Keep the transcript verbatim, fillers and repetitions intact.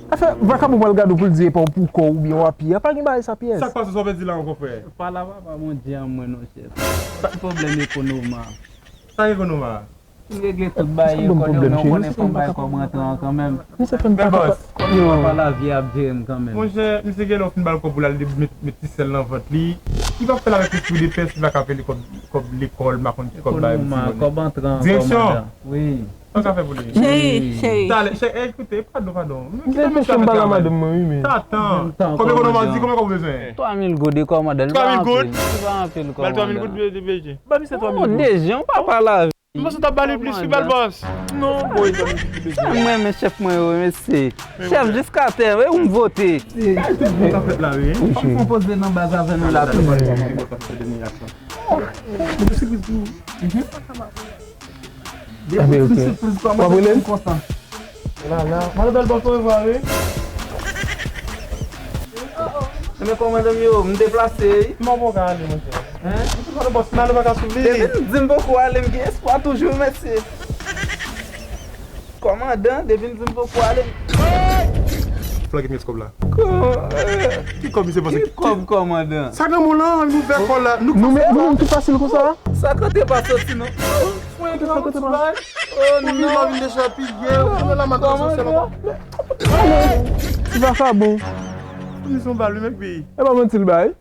Afè vakabon pral gade w pou l di e pa w pou kò w oubyen w a pye a, pa gen bagay sa pyès. Sa k pase, sa w vle di la ankò, frè? Pale a papa Bondye an mwen non chèf. Sa ki pwoblèm Ekonoma? Sa Ekonoma? M regle tout bagay yo, konnen w konnen fò m bay kòb rantre an kanmenm. Misye fè m pa kapab. Kòb yo papa Lavie ap jere m kanmenm. Monchè, misye gen lè w fin ba l kòb pou l al met, met ti sèl nan vant li. Li p ap fè l avèk lespri de pès, li pa ka fè li kòb, kòb lekòl, m pa konn ki kòb bay. Ekonoma, kòb antre an, kòmandan. Wi. Sa w ka fè pou li? Cheri, cheri. Talè, cheri, ey, koute, padon, padon. Kite mesye ap pale a madanm mwen, wi, men. Tatan. Kòb Ekonoma di, konbyen kòb ou bezwen? Twa mil goud, kòmandan. Li pa anpil. Li pa anpil, kòmandan. Ba l twa mil goud, B J. Ba misye twa mil goud. Dejan, papa Lavie. M panse w t ap ba li plis wi, bèl bòs. Non, boy, twa mil goud, B J. Sa m renmen chèf mwen yo, mesye. Chèf, jiska tè, e ou m vote. Sa fèt la, wi. Fòk nou poze nan baz avè nou la tou. Mwen gen sipriz pou ou. Depi w fin sipriz, kòmanse kontan. Lala, mwen bèl bòs mwen vwa wi. Enben kòmandan m yo, m deplase wi. Kòman pou w ka ale, monchè? Hein? Mwen bòs m ale, pa ka sou li. Depi n di m poko ale, m gen espwa toujou, mesye. Kòmandan, depi n di m poko ale, m Flanke m kòb la. Ki kòb misye panse ki kòb kòmandan? Sa nan moun lan, nou fè kò la. Nou menm, nou menm ki fasil konsa. Sa kote pa soti non. Mwen gen yon ti bagay. Oh non. Ou vin la vin dechapige, ou vin la madan sòsyè la. Ti vakabon. Li son bal, li menm peyi. E pa manti l bay.